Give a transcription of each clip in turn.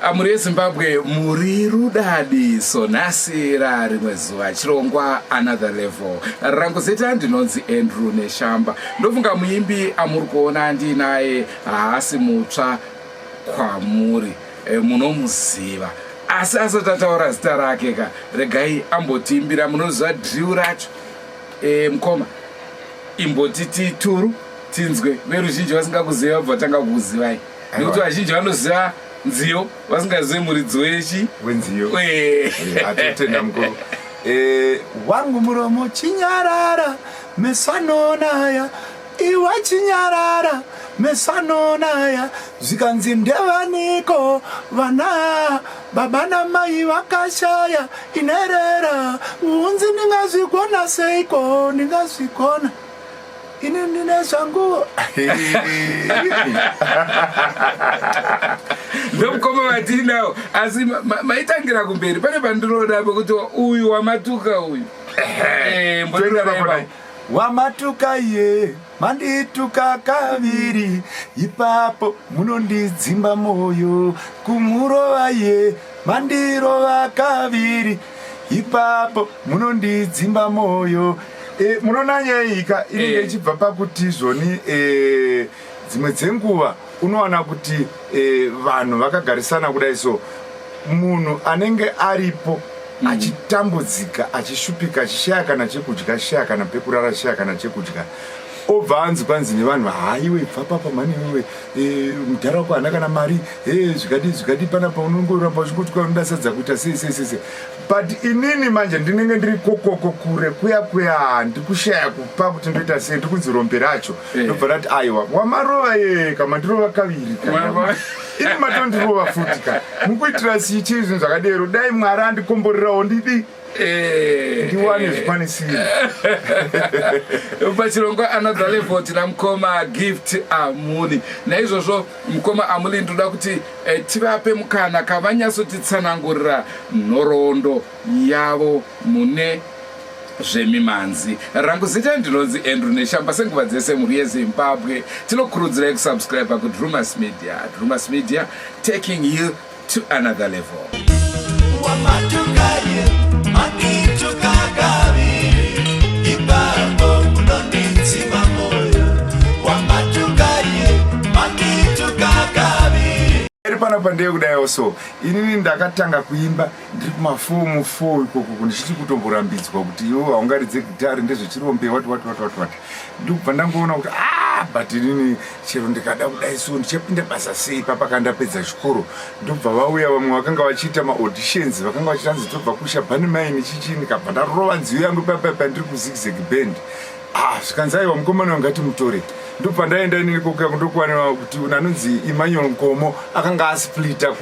Mhuri yeZimbabwe, muri rudadiso. Nhasi rarimwe zuva, chirongwa Another Level. Rangu zita ndinonzi Andrew Neshamba. Ndofunga muimbi amuri kuona ndinaye haasi mutsva kwamuri, munomuziva, asi asati ataura zita rake ka, regai ambotiimbira. Munoziva drill racho. Mukoma, imbotiti turu tinzwe. Veruzhinji vasingakuziva vabva vatanga kukuzivai, nekuti vazhinji vanoziva nziyo vasingazive muridzi wechi wenziyo. Atotenda mukuru. Wangu muromo chinyarara, meso anoonaya. Iwe chinyarara, meso anoonaya. Zvikanzi ndevaniko vana baba namai vakashaya inerera? Unzi ndingazvigona seiko? Ndingazvigona ini ndine zvangu. Ndomukoma vatinawo, asi maitangira kumberi pane pandinoda pekuti uyu wamatuka uyu. Mbondiraraipa. Wamatuka ye, mandituka kaviri, ipapo munondidzimba moyo. Kumurova ye, mandirova kaviri, ipapo munondidzimba moyo. Munoona nyaya iyi ka inenge ichibva pakuti zvoni dzimwe dzenguva unowana kuti vanhu vakagarisana kudai, so munhu anenge aripo achitambudzika, achishupika, achishaya kana chekudya, ashaya kana pekurara, ashaya kana chekudya, obva anzi kwanzi nevanhu, "Haiwe, bva papa mhani iwewe, mudhara wako haana kana mari, zvikadii zvikadii, panapa unongoramba uchingoti unoda sadza kuita sei sei sei sei." But inini manje ndinenge ndiri kokoko kure kuya kuya, ndiri kushaya kupa kuti ndoita sei, ndiri kunzi rombe racho. Ndobva ndati, "Aiwa, wamarova ye kamandirova kaviri ka. Ini matondirova futi ka, mukuitira sichi zvinhu zvakadero? Dai Mwari andikomborerawo ndidi ndiwane zvikwanisiro." Pachirongwa Another Level tina mukoma Gift Amuli. Naizvozvo mukoma Amuli, ndoda kuti tivape mukana kavanyatsotitsanangurira nhoroondo yavo mune zvemimanzi. Rangu zita ndinonzi Andrew Neshamba. Senguva dzese, mhuri yeZimbabwe, tinokurudzirai kusubscribe kuDrumas Media. Drumas Media, taking you to another level. Wamatukaye, mandituka kaviri, ipapo munondidzima moyo. Wamatukaye, mandituka kaviri. Iri panapa ndeyekudaiwo. So inini ndakatanga kuimba ndiri kumafomu 4 ikoko, ndichiti kutomborambidzwa kuti iwe haungaridze gitari, ndezvechirombe, wati wati wati wati wati. Ndikubva ndangoona kuti, ah, but inini chero ndikada kudai so ndichapinda basa sei papa ndapedza chikoro? Ndobva vauya vamwe vakanga vachiita maauditions, vakanga vachitanzi tobva kuShabani Mine chichi. Ndikabva ndarova nziyo yangu papapa ndiri kuZigzag Band. Ah, zvikanzi, "Aiwa, mukomana wangu, mutore." Ndobva ndaenda inini kokuya, ndokuwana kuti unanonzi Emmanuel Nkomo akanga asplita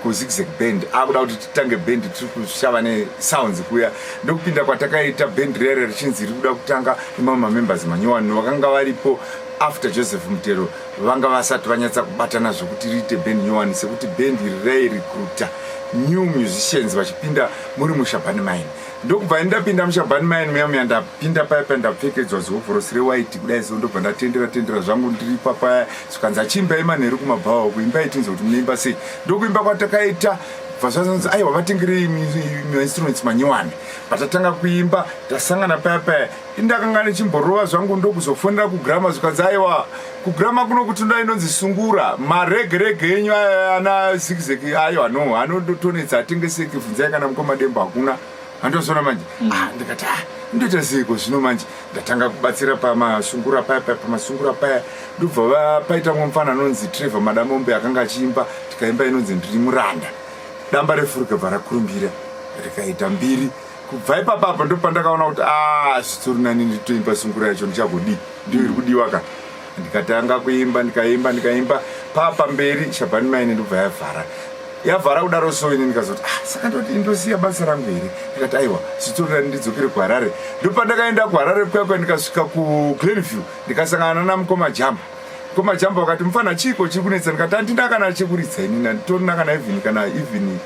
kuZigzag Band, akuda kuti titange band tiri kushava nesounds kuya. Ndokupinda kwatakaita band rere richinzi riri kuda kutanga nemamwe mamembers manyowani vakanga varipo after Joseph Mutero, vanga vasati vanyatsa kubatana zvokuti riite band nyowani, sekuti band iri rairecruita new musicians vachipinda muri muShabani Mine. Ndokubva ndapinda muShabani Mine muya muya, ndapinda paya paya, ndapfekedzwa zihovhorosi rewhite kudai so, ndobva ndatendera tendera zvangu ndiri papaya. Zvikanzi, "Achiimbai manheru kumabhawa kuimbai, tinzwa kuti munoimba sei." Ndokuimba kwatakaita. Bva zvazonzi, "Aiwa, vatengerei mainstruments manyowani." Patatanga kuimba, tasangana paya paya, indakanga ndichimborova zvangu, ndokuzofonera kuGramma. Zvikanzi, "Aiwa, kuGramma kuno kuti nda inonzi sungura, maregerege enyu aya ana Zigzag aiwa no anotonetsa, atengeseki, bvunzai kana mukoma Dembo." Hakuna handozona manje. Ah, ndikati, "Ah, ndoita seiko zvino manje?" Ndatanga kubatsira pamasungura paya paya, pamasungura paya ndobva paita mumwe mufana anonzi Trevor Madamombe akanga achiimba. Tikaimba inonzi "Ndiri Muranda", damba refu rikabva rakurumbira, rikaita mbiri. Kubva ipapapo ndopandakaona kuti, a, zvitori nani nditoimba sungura yacho, ndichagodii, ndiyo iri kudiwa ka. Ndikatanga kuimba, ndikaimba, ndikaimba pamberi. Shabani Mine ndobva yavhara, yavhara kudaro. So ini ndikazoti, "Ah, saka ndoti ndosiya basa rangu here?" Ndikati, "Aiwa, zvitori nani ndidzokere kuHarare." Ndopandakaenda kuHarare kuya, ndikasvika kuGlenview, ndikasangana namukoma Jamba. Mukoma Jamba vakati, "Mufana, chiiko chiri kunetsa?" Ndikati, "Handina kana chekuridza inini, handitorina kana even kana even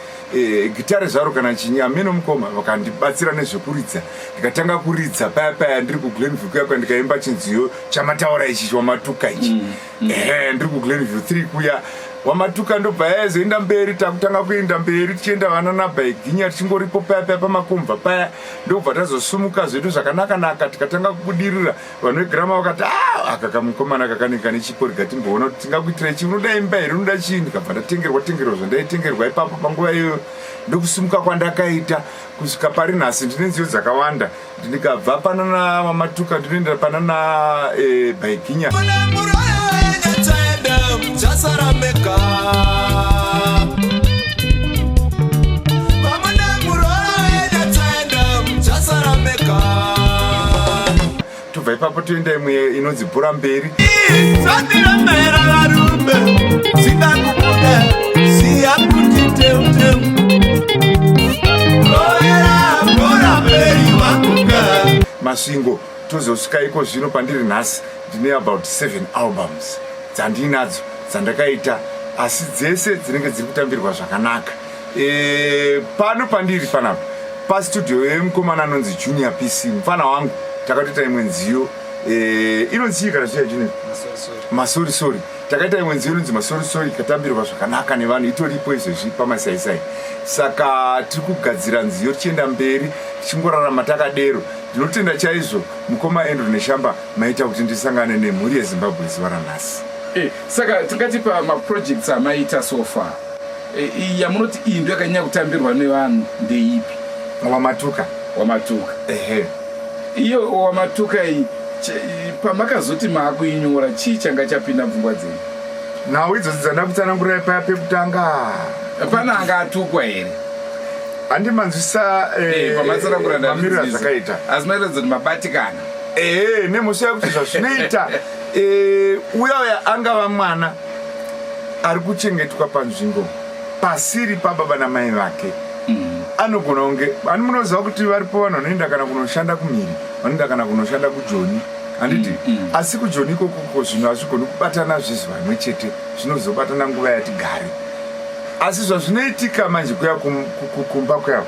gitare zvaro kana chinyi, hameno mukoma." Vakandibatsira nezvekuridza, ndikatanga kuridza paya paya ndiri kuGlenview kuya, ndikaimba chinziyo chamataura ichi, chawamatuka ichi. Ehe, ndiri kuGlenview 3 kuya. Wamatuka ndobva yaizoenda mberi, takutanga kuenda mberi tichienda vana nabhaiginya tichingoripo paya paya pamakomva paya, ndobva tazosumuka zvedu zvakanaka-naka tikatanga kubudirira. Vanhu vegirama vakati ah, aka kamukomana kakanenge kane chipo, rega timboona kuti tingakuitira chii, unoda imba here, unoda chii. Ndikabva ndatengerwa tengerwa zvandaitengerwa ipapo panguva iyoyo, ndokusimuka kwandakaita kusvika pari nhasi. Ndine nziyo dzakawanda. Ndikabva panana Wamatuka ndinoendera panana eh, Baiginya. Tobva ipapo toenda imwe inonzi Bhora Mberi. Zvandiremera varume zvingakubuda siya kuti teuteu roera bhora mberi wakuka Masvingo. Tozosvika iko zvino pandiri nhasi, ndine about 7 albums dzandinadzo dzandakaita, asi dzese dzinenge dziri kutambirwa zvakanaka. E, pano pandiri panapa pastudio yemukomana anonzi Junior PC, mufana wangu, takatoita imwe nziyo e, inonzi chii kana zviya Junior? Masorisori. Takaita imwe nziyo inonzi Masorisori, ikatambirwa zvakanaka nevanhu, itoripo izvezvi pamasaisai. Saka tiri kugadzira nziyo tichienda mberi, tichingorarama takadero. Ndinotenda chaizvo mukoma Andrew Neshamba, maita kuti ndisangane nemhuri yeZimbabwe zuva ranhasi. E, saka tingati pamaprojects amaita so far, e, iyi yamunoti iyi ndo yakanyanya kutambirwa nevanhu ndeipi? Wamatuka. Wamatuka. Ehe. Iyo Wamatuka iyi, pamakazoti maakuinyora, chii changa chapinda mupfungwa dzenyu? Nhau idzodzi dzandakutsanangurai paya pekutanga. Pana anga atukwa here? Handimanzwisa eh, pamatsanangura mamiriro azvakaita. Asi mairatidza kuti mabatikana. Ehe, nemhosva yekuti zvazvinoita eh, uya uya angava mwana ari kuchengetwa panzvimbo pasiri pababa namai vake, anogona kunge ani, munoziva kuti varipo vanhu vanoenda kana kunoshanda kumhiri, vanoenda kana kunoshanda kuJoni, handiti? Asi kuJoni ikokoko zvinhu hazvigoni kubatana zvezuva rimwe chete, zvinozobatana nguva yati gare. Asi zvazvinoitika manje kuya kumba kuya,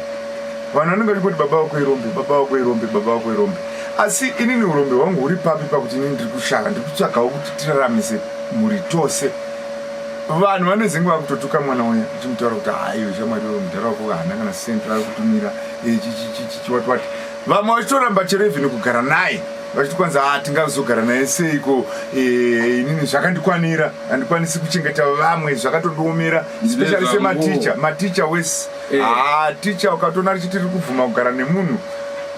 vanhu vanenge vachingoti baba vako irombe, baba vako irombe, baba vako irombe. Asi inini urombe hwangu huri papi pakuti inini ndiri kushava, ndiri kutsvagawo kuti tiraramise mhuri tose. Vanhu vanozenge vakutotuka mwana uya, uchimutaura kuti haiwe shamwari iwe, mudhara wako haana kana senti ari kutumira chichichichiwati wati. Vamwe vachitoramba chero even kugara naye, vachiti kwanza ah, tingazogara naye seiko? Inini zvakandikwanira, handikwanisi kuchengeta vamwe, zvakatondiomera, especially sematicha, maticha wese. Ah, ticha ukatoona richiti riri kubvuma kugara nemunhu,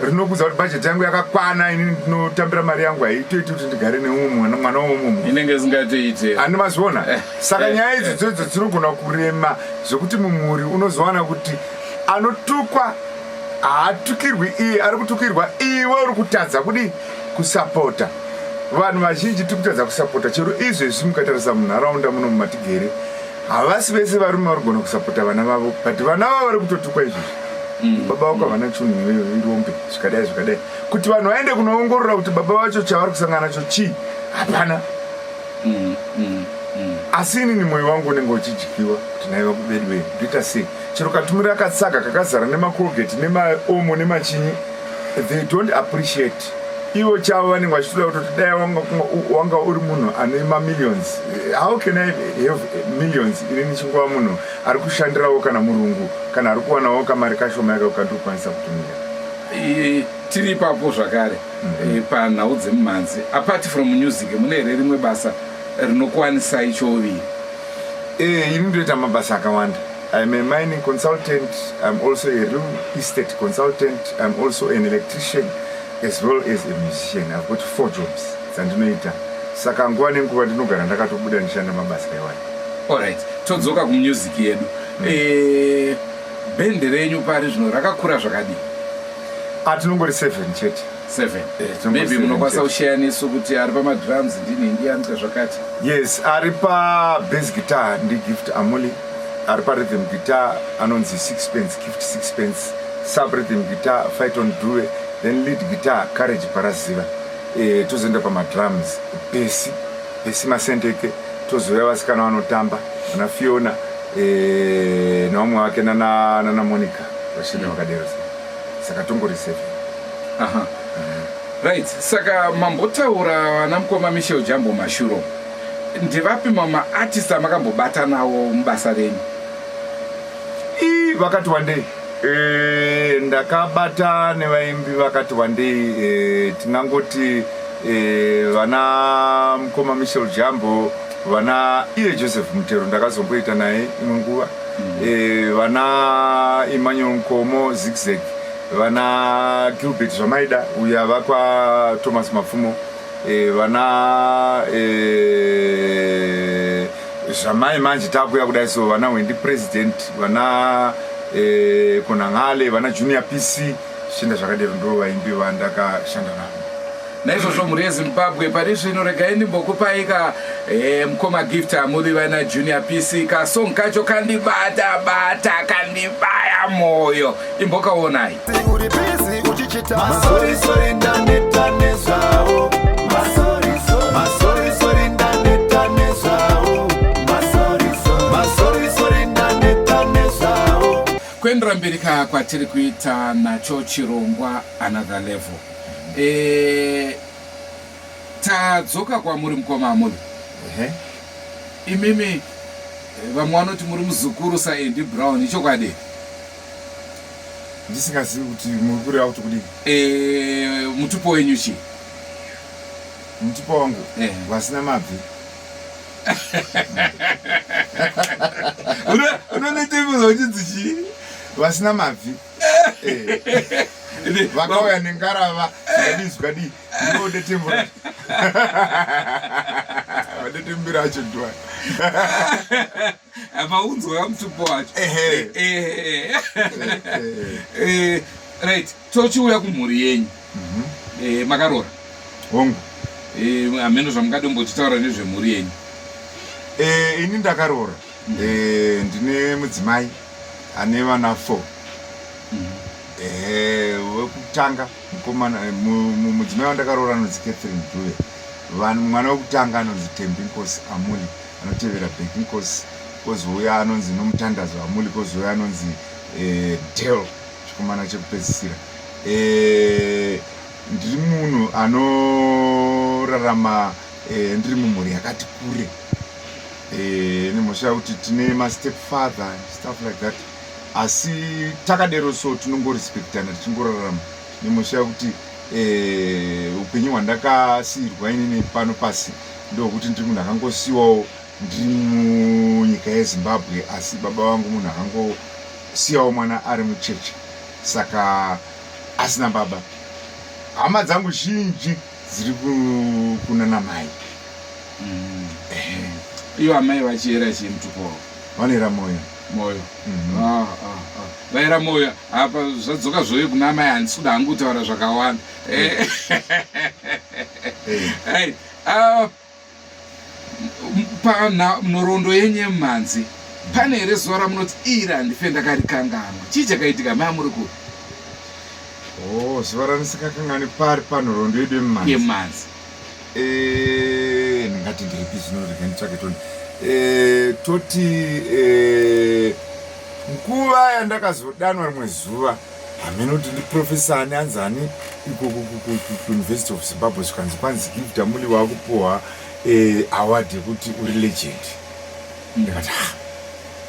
rinokudza kuti bhajeti yangu yakakwana, inini ndinotambira mari yangu, haitoiti kuti ndigare neumwe mwana, mwana weumwe munhu. Inenge isingatoite. Handi mazviona? Saka nyaya idzi dzoidzo dzinogona kurema zvekuti mumhuri unozowana kuti anotukwa haatukirwi iye, ari kutukirwa iwe uri kutadza kudi kusapota. Vanhu vazhinji tiri kutadza kusapota. Chero izvezvi mukatarisa munharaunda muno mumatigere, havasi vese varume vari kugona kusapota vana vavo, but vana vavo vari kutotukwa izvezvi. Baba vako havana chunhu, iweyo irombe, zvikadai zvikadai. Kuti vanhu vaende kunoongorora kuti baba vacho chavari kusangana nacho chii, hapana. Asi inini mwoyo wangu unenge uchidyiwa kuti naiva kubedwei, ndoita sei? Chero katumira katsaga kakazara nemaColgate nemaOmo nemachinyi, they don't appreciate. Ivo chavo vanenge vachitoda kutoti dai wanga uri munhu ane mamillions. How can I have millions ini ndichingova munhu ari kushandirawo kana murungu, kana ari kuwanawo kamari kashoma yaka kandokwanisa kutumira? Tiri ipapo zvakare, panhau dzemumhanzi, apart from music, mune here rimwe basa rinokwanisai chouviri? Ini ndoita mabasa akawanda. I'm a mining consultant, I'm also a real estate consultant, I'm also an electrician as well as a musician. I've got 4 jobs dzandinoita, saka nguva nenguva ndinogara ndakatobuda ndichishanda mabasa iwayo. Alright, todzoka kumusic yedu. Bhendi renyu pari zvino rakakura zvakadii? Atinongori 7 chete. 7? Tinongori Maybe seven munokwanisa chete. kusheya nesu kuti ari pamadrums ndini, ndiani zvakati? Yes, ari pabass guitar ndiGift Amuli, ari parhythm guitar anonzi Sixpence, Gift Sixpence, sub rhythm guitar Fighton Duwe, then lead guitar Courage Paraziva. Tozoenda pamadrums Besi, Besi Masendeke, tozouya vasikana vanotamba vana Fiona nevamwe vake nana Monica, vachienda vakadero. Saka tongori 7. Aha. Right, saka mambotaura vana mukoma Michel Jambo Mashuro. Ndevapi mamwe maartist amakambobata nawo mubasa renyu? Ii, vakati wandei. E, ndakabata nevaimbi vakati wandei e, tingangoti e, vana mukoma Michel Jambo, vana iye Joseph Mutero ndakazomboita naye imwe nguva mm. E, vana Emmanuel Nkomo Zigzag, vana Gilbert Zvamaida uyo ava kwa Thomas Mapfumo e, vana e, zvamai manje takuya kudai so vana Wendy President, vana e, Konangale, vana Junior PC zvichienda zvakadero, ndo vaimbi vandakashanda navo. Naizvozvo mhuri yeZimbabwe, pari zvino regai ndimbokupai ka e, mukoma Gift Amuli vana Junior PC, kasong kacho kandibata bata kandibaya moyo, imbokaonai. Uri busy uchichita masorisori, ndaneta nezvawo masorisori, ndaneta nezvawo masorisori, ndaneta nezvawo. Kuendera mberi ka kwatiri kuita nacho chirongwa Another Level, tadzoka kwamuri mukoma Amuli. Imimi vamwe vanoti muri muzukuru saAndy Brown, ichokwadi? Ndisingazivi kuti muri kureva kuti kudii. Mutupo wenyu chii? Mutupo wangu? Vasina mabvi. Unonetembuza uchinzi chii? Vasina mabvi. Vakauya nengarava, zvikadii zvikadii, ndinodetembo vadetembera acho ndwa. Maunzwa mutupo wacho. Right, tochiuya kumhuri yenyu. Makaroora? Hongu. Hameno zvamungadombochitaura nezvemhuri yenyu. Ini ndakaroora. Ndine mudzimai ane vana 4. Wekutanga mukomana, mudzimai wandakaroora anonzi Catherine Dube. Mwana wekutanga anonzi Tembi Nkosi Amuli, anotevera Beki Nkosi, kozouya anonzi Nomutandazo Amuli, kozouya anonzi Del, chikomana chekupedzisira. Ndiri munhu anorarama ndiri mumhuri yakati kure, nemhosva yekuti tine mastep father and stuff like that, asi takadero so tinongorespektana tichingorarama, nemhosva yekuti upenyu hwandakasiyirwa inini pano pasi ndokuti ndiri munhu akangosiyiwawo ndiri munyika yeZimbabwe, asi baba vangu munhu akangosiyawo mwana ari muchechi, saka asina baba. Hama dzangu zhinji dziri kunana mai. Iyo amai vachiyera chii mutupo wavo? Vanoera Moyo. Moyo. Ah, ah, ah. Vaera Moyo. Apa zvadzoka zvoye kuna amai, handisi kuda hangu kutaura zvakawanda. Hey, panhoroondo yenyu yemumhanzi, pane here zuva ramunoti iri handife ndakarikanganwa? Chii chakaitika maya muri kuri? Oh, zuva randisingakangani pari panhoroondo yedu yemumhanzi? Yemumhanzi. Ndingati ndiripi zvino? Rega nditsvake toni. Toti nguva yandakazodanwa rimwe zuva, hameno kuti ndiprofesa ani, anzani ikoko kuUniversity of Zimbabwe, zvikanzi kwanzi Gift Amuli wakupuhwa award yekuti uri legend. Ndikati, ha,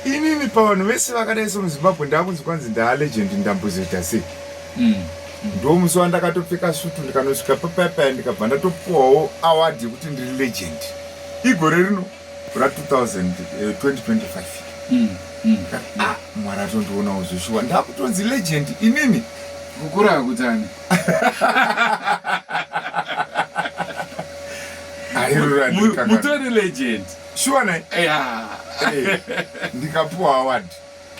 inini pavanhu vese vakadai somuZimbabwe ndakunzi kwanzi ndaa legend, ndambozoita sei? Ndo musi wandakatopfeka sutu ndikanosvika papayapaya, ndikabva ndatopuwawo award yekuti ndiri legend igore rino ra2000 2025. Ndikati, ah, Mwari atondionawo zveshuwa, ndakutonzi legend inini. Kukura hakutani. Airura. Mutori legend. Shuwa nai. Yeah. Ndikapuwa award.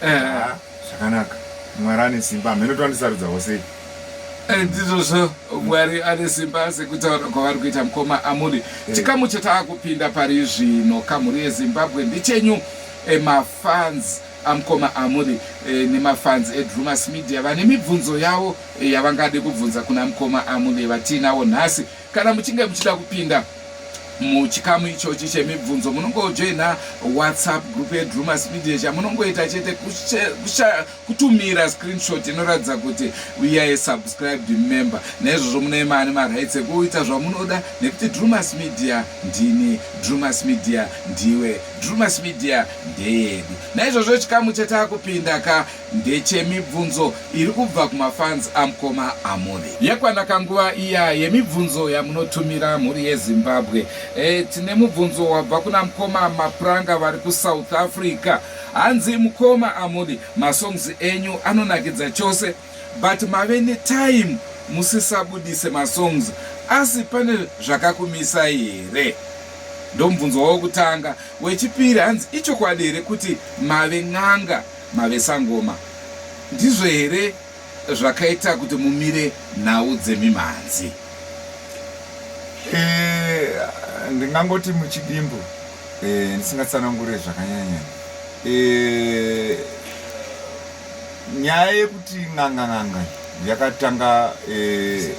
Ah, zvakanaka, Mwari ane simba, hameno twandisarudzawo sei. Ndizvozvo, Mwari ane simba sekutaura kwavari kuita mukoma Amuli. Chikamu chataakupinda pari zvino kamhuri yeZimbabwe ndechenyu, mafans amukoma Amuli nemafans eDrumas Media vane mibvunzo yavo yavangade kubvunza kuna mukoma Amuli vatiinawo nhasi. Kana muchinge muchida kupinda Muchikamu ichochi chemibvunzo munongojoina WhatsApp group yeDrumas Media. Chamunongoita chete kutumira screenshot inoratidza kuti we are a subscribed member. Naizvozvo mune mani marights ekuita zvamunoda nekuti Drumas Media ndini, Drumas Media ndiwe, Drumas Media ndeyedu. Naizvozvo chikamu chatakupinda ka ndechemibvunzo iri kubva kumafans amukoma Amuli. Yakwana kanguva iya yemibvunzo yamunotumira mhuri yeZimbabwe. E, tine mubvunzo wabva kuna mukoma Mapuranga vari kuSouth Africa. Hanzi mukoma Amuli, masongs enyu anonakidza chose but mave netime musisabudise masongs asi pane zvakakumisai here? Ndomubvunzo wokutanga. Wechipiri hanzi ichokwadi here kuti mave n'anga mave sangoma ndizvo here zvakaita kuti mumire nhau dzemimhanzi? Eh, ndingangoti muchidimbu eh, ndisingatsanangure zvakanyanya eh, nyaya yekuti n'anga n'anga yakatanga eh,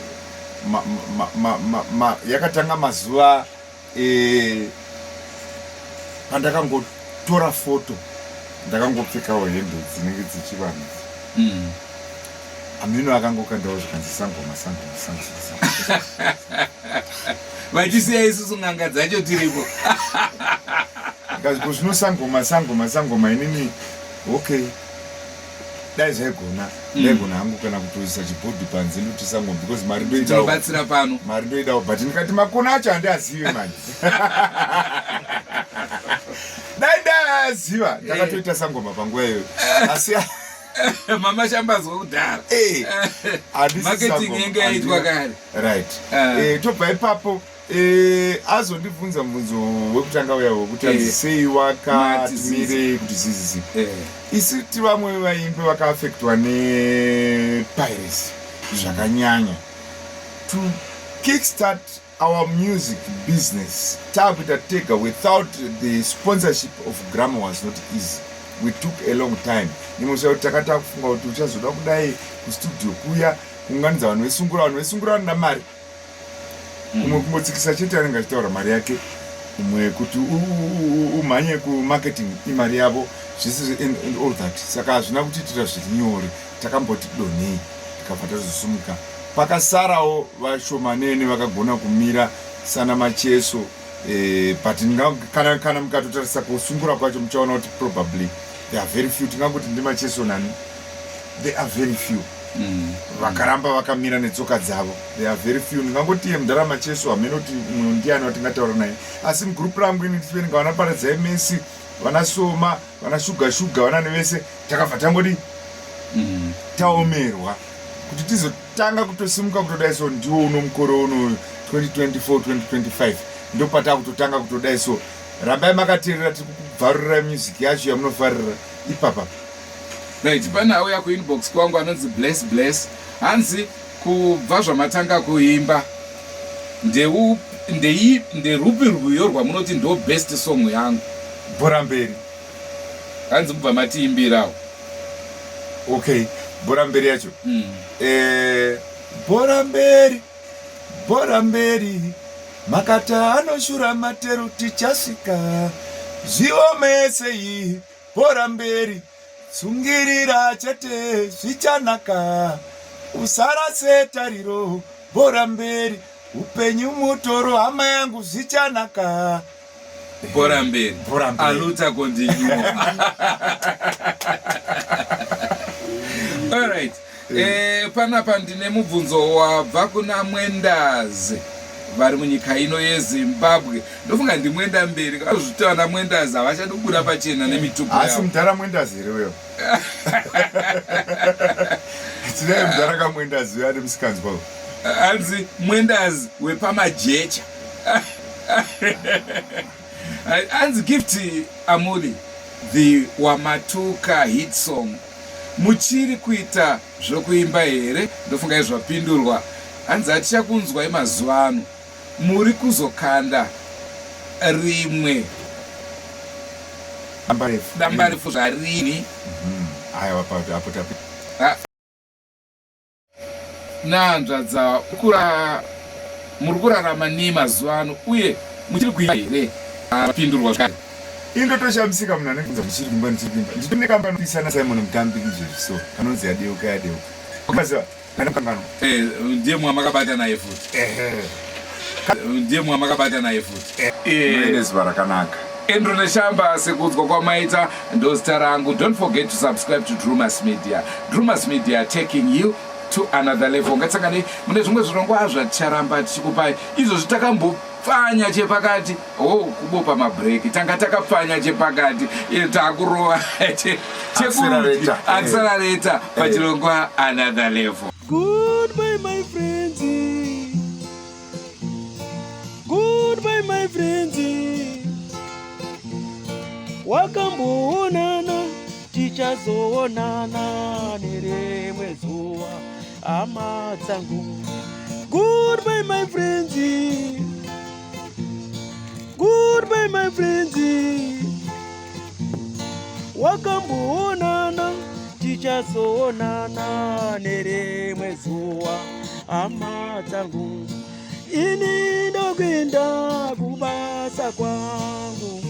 ma, ma, ma, ma, ma, yakatanga mazuva eh, pandakangotora foto ndakangopfekawo hembe dzinenge dzechivanhu mm. Ameno akangokandawo zvikanzi sangoma sangoma sangoma sangoma. Vachisiya isusu n'anga dzacho tiripo. Ndikazi ko zvino sangoma sangoma sangoma inini okay dai zvaigona mm. ndaigona hangu kana kutoisa chibhodhi panze ndoti sangoma because mari ndoidawo batsira pano mari ndoidawo but ndikati makona acho handiazive manje dai ndaaziva ndakatoita sangoma panguva iyoyo asi mama shambazwa kudhara eh, marketing yenge yaitwa kare right ah. eh, tobva ipapo eh, azondibvunza mubvunzo wekutanga uya wekuti anzi sei wakatimire kuti zizizi isu ti vamwe vaimbi vakaafektwa nepiracy zvakanyanya to kickstart Our music business taakuita tega without the sponsorship of Gramma was not easy. We took a long time. Nemusha kuti taka takufunga kuti uchazoda kudai kustudio kuya kuunganidza vanhu vesungura vanhu vesungura vanoda mari. Umwe kungotsikisa chete anenge achitaura mari yake umwe kuti umhanye kumarketing imari yavo zvese and all that saka hazvina kutiitira zviri nyore takamboti donhei tikabva tazosumuka Pakasarawo vashomanene vakagona kumira sana Macheso eh, but kana, kana mukatotarisa kusungura kwacho muchaona kuti probably there are very few tingangoti ndiMacheso nani there are very few mm. vakaramba vakamira netsoka dzavo there are very few ndingangoti iye mudhara Macheso hameno kuti mumwe ndiani watingataura naye asi mugroup rangu ini tichiverenga vana Paradzai Messi vana Soma vana shuga shuga vanani vese takabva tangodii mm. taomerwa kuti tizotanga kutosimuka kutodai so ndiwo uno mukore uno 2024 2025 ndopatakutotanga kutodai so rambai makateerera tiri kukubvarurirai music yacho yamunofarira ipapa right pane auya kuinbox kwangu anonzi bless bless hanzi kubva zvamatanga kuimba nderupi rwiyo rwamunoti ndo best song yangu bhora mberi hanzi kubva matiimbirawo okay bhora mberi yacho mm. eh, bhora mberi bhora mberi makata anoshura materu tichasvika zviomesei bhora mberi Tsungirira chete zvichanaka, usarase tariro, bhora mberi, upenyu mutoro hama yangu zvichanaka. Bhora mberi, bhora mberi. Aluta continue. All right. Eh, panapa ndine mubvunzo wabva kuna Mwendazi vari munyika ino yeZimbabwe. Ndofunga ndiMwenda mberi kazviti vana Mwendazi havachadi kubuda pachena nemitupo Asi yavo. mudhara Mwendazi here uyo? Tinaye mudhara kaMwendazi uyo ane musikanzwa uyo. Hanzi Mwendazi wepamajecha. Hanzi Gift Amuli the Wamatuka hit song. Muchiri kuita zvokuimba here? Ndofunga izvo zvapindurwa. Hanzi hatichakunzwai mazuva ano. Muri kuzokanda rimwe Dambarefu. Dambarefu zvarini? Aiwa apo tapi. Nanzvadza kura muri kurarama nei mazuva ano uye Muchiri kuimba here? Apindurwa zvakare. Indotoshamisika munhu anenge ndichiri kuimba ndichiri kuimba. Nditone kamba anopisana Simon Mutambi izvezvi so kanonzi yadeuka yadeuka. Ukaziva kana kangano. Eh, ndiye mwamakabata naye futi. Ehe. Ndiye mwamakabata naye futi. Eh. Muine zuva rakanaka. Andrew Neshamba sekuudzwa kwamaita ndozita rangu. Don't forget to subscribe to Drumas Media. Drumas Media taking you to another level. Ngatisanganei mune zvimwe zvirongwa zvaticharamba tichikupai. Izvozvi takambopfanya chepakati. Oh, kubopa mabreak. Tanga takapfanya chepakati. Takurova chekurudyi. Accelerator pachirongwa another level. Goodbye my friends. Goodbye my friends. Wakamboonana tichazoonana nerimwe zuva hama dzangu. Goodbye my friends. Goodbye my friends. Wakamboonana tichazoonana nerimwe zuva hama dzangu. Ini ndokuenda kubasa kwangu.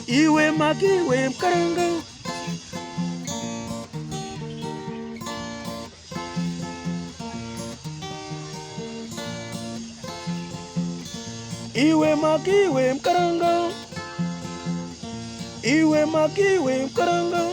Iwe makiwe mkaranga. Iwe makiwe mkaranga. Iwe makiwe mkaranga.